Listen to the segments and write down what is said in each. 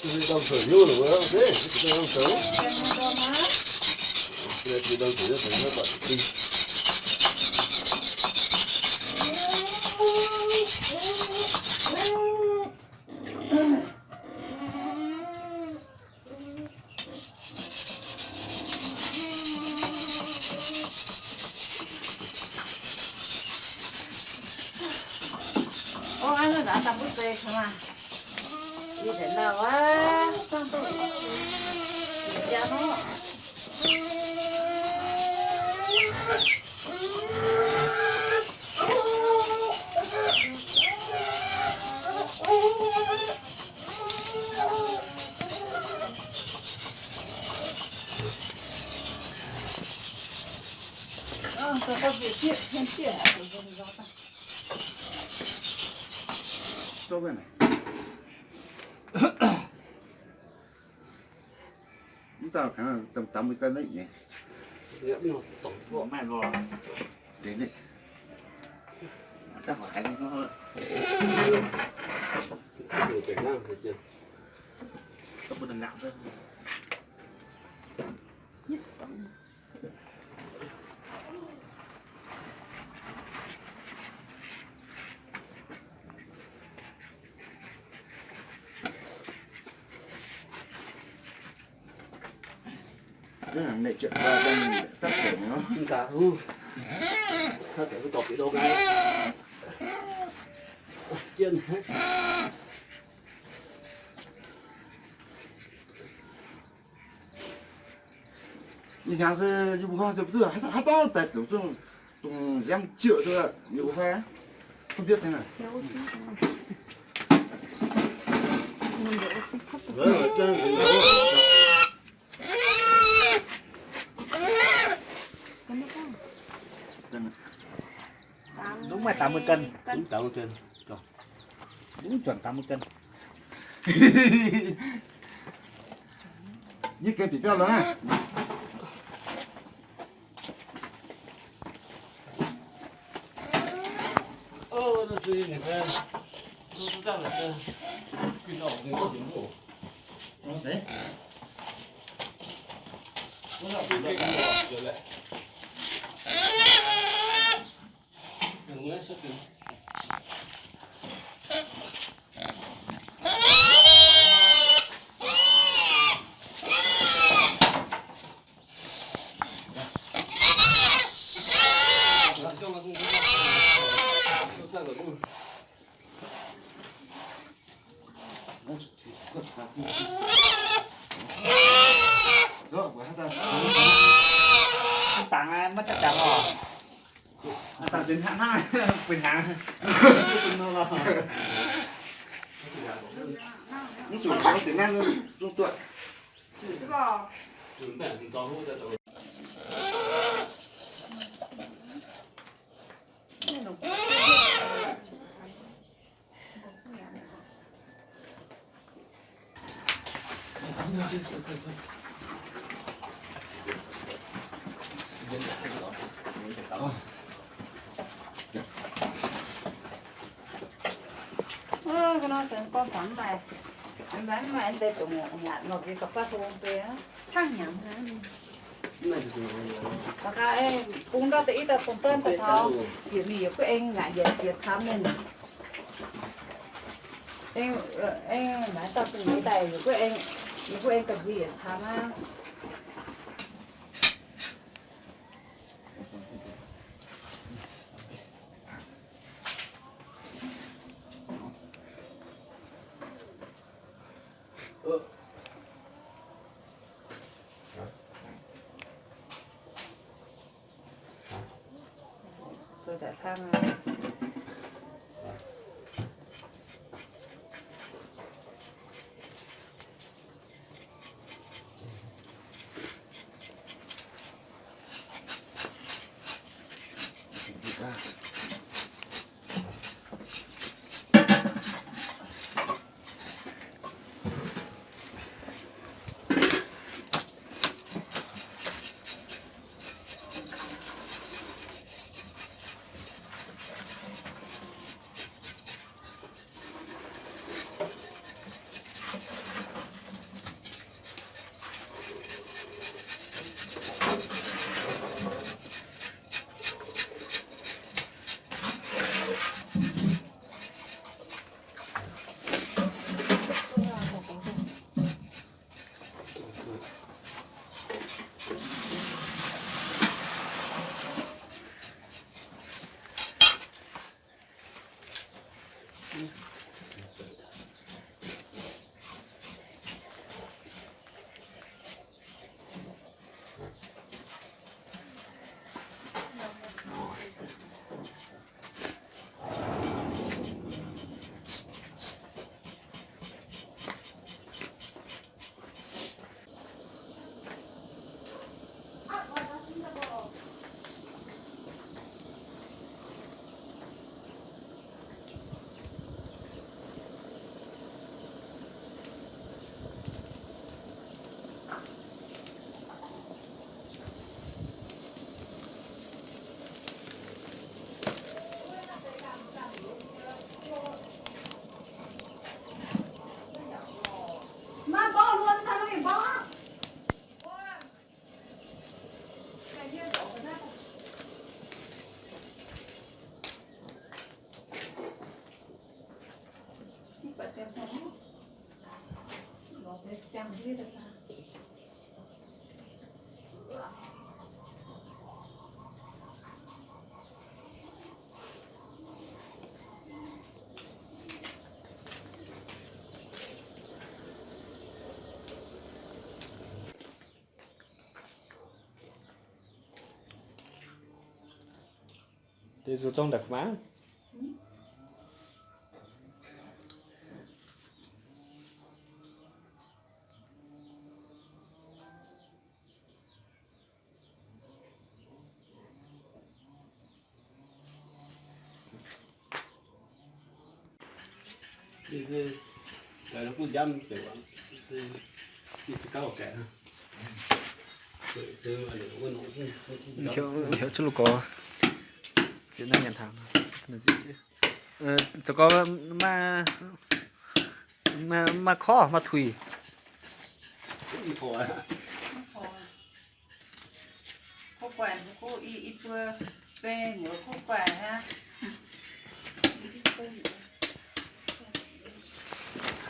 Ov, hnangv naaiv daaih mbuo zeiz kangx maah. Yie deix lauh aqv, jangx duqv jaa nor. Mv dauh kangx dangh dangx mbuo ganh naaiv nyei. Maaih lorh. Deix naaiv. Dangh hoc haiz nor. Dangh mbuo dangh ngapc. Ih hnyangx se yie mbuo haaix dauh daaih dongh zungv dongh nziaamv jiouh se yie mbuo haaix, mv bietv tengx aqv. Dongh maaih dangx mbuo ganh, dongh dangx mbuo ganh, dongh juangc dangx mbuo ganh. Nyei ganh bieqc biauv lorqc naaiv. Dangx maiv daaih dangx oc. Dangx zinh hnangv, hnangv benx hnaangx. Mv zuqc zinh hnangv zungv duqv. Ov, ga'naaiv se gorngv taux mv maaih, mv maaih, mv maaih deix dongh nyanc nor, se ga'faav hlo deix aqv. Caangv hnyangx hnangv. Da'gaax bung ndortv deix i dauh dongh dorn daaih taux, bieqc mingh yietc guov eng, ngaqc yietc, yietc camv mienh. Eng, eng, naaiv dauh zingh nyei daaih yietc guov eng, yietc guov eng ga'nziex yietc camv aqv. Deix zuqc zong daaih mangc. Heuc, heuc cuotv lungh gorx. Ziex naaiv nyanc hnaangx. Zoux gorx maaih, maaih, maaih korv, maaih tuix.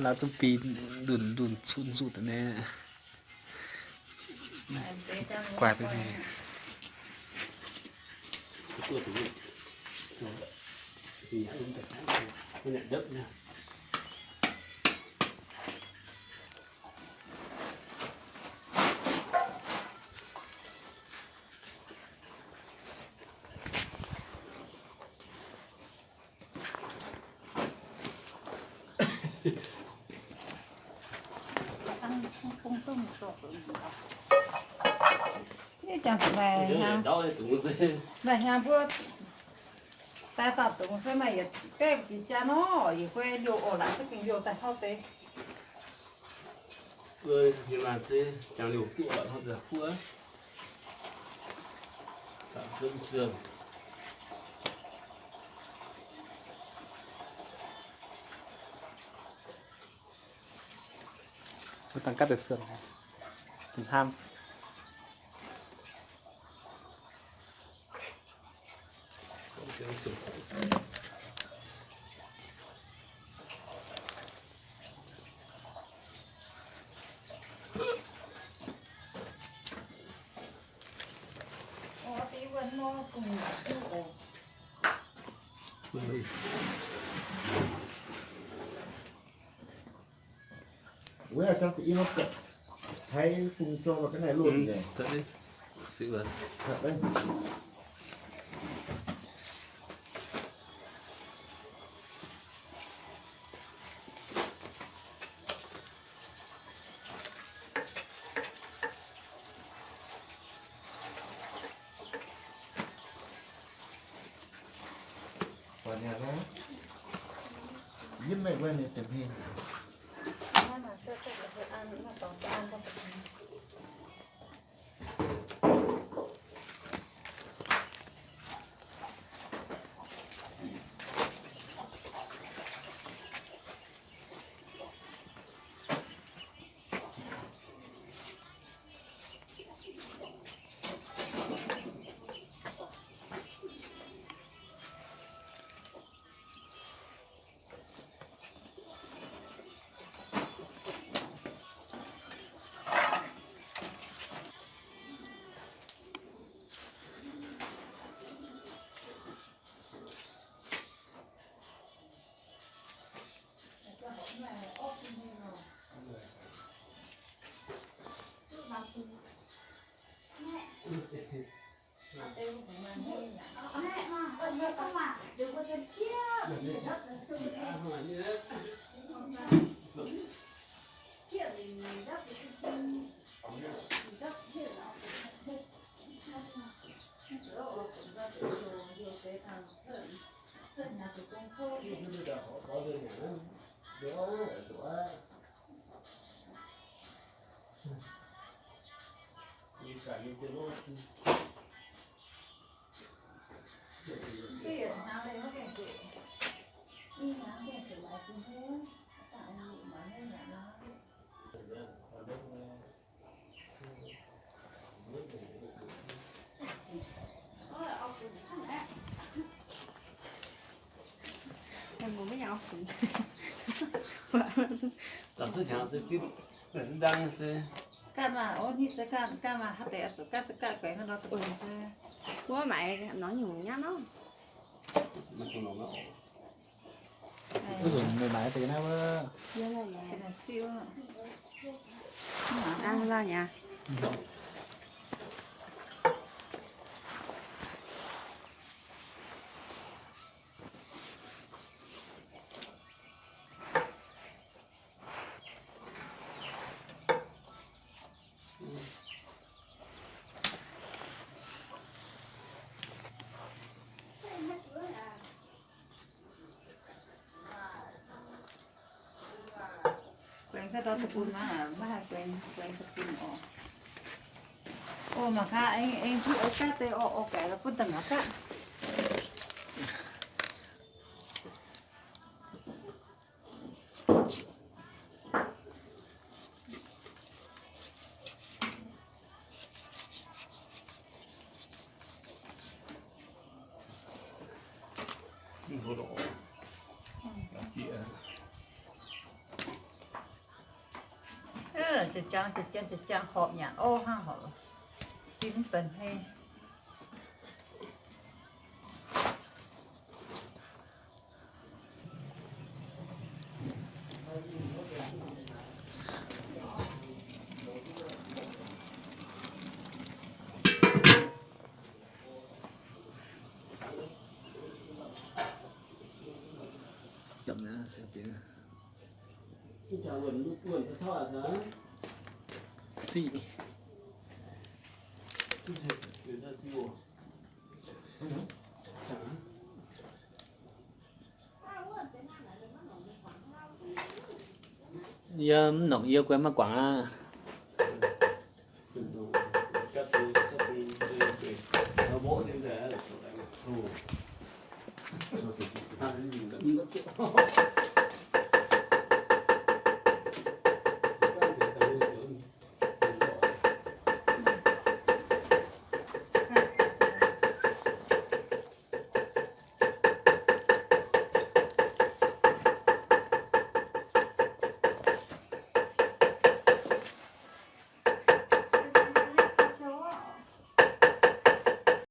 Laaix zungv biei ndunh ndunh cuotv nzuqc daaih naaiv. Guaih duqv nyei. Ih, jangx maaih hnyangx, maaih hnyangx mbuo daaih dauh dungz se maaih yietc baeqv jiex jaa nor, yietc guei liouh oc, laangz duqv gengh liouh daaih hnangv deix. Mbuo mienh maanh se jangx liouh guoqv hnangv deix huov. Zanc se mv siemv. Mbuo dangh gaatv deix siemv, dingc hnamv. Wuov jangx da'yietv nor buatc haiz bungx jorng lorqc, ga'naaiv loz nyei. Yiem meih wuov ninh deix hmei. Laangz cuotv hnyangx se zipv. Ganh maah, ov, ni se ganh, ganh maah, haaix deix oix zuqc ganh se ganh guaengx nor deic-bung se. Wuov maaiz norm nyungc nyei nor. Wuov nzunc meih maaiz deix naaiv wuov. Siu. Aav, lauh nyei. Guaengx daaih ndortv deic-bung maah, maiv haih guaengx, guaengx deic-bung oc. Ov, mangc gaax, aengx, aengx duqv oix gaatv deix oc, oix gaengh la'butv da'ngaaz gaatv. Za'jangv, za'jangv, za'jangv horpc nyanc ov, hnangv horpc. Zinh mv benx hei. Ziqv. Yie mv nongc yie guai maiv guangc aqv.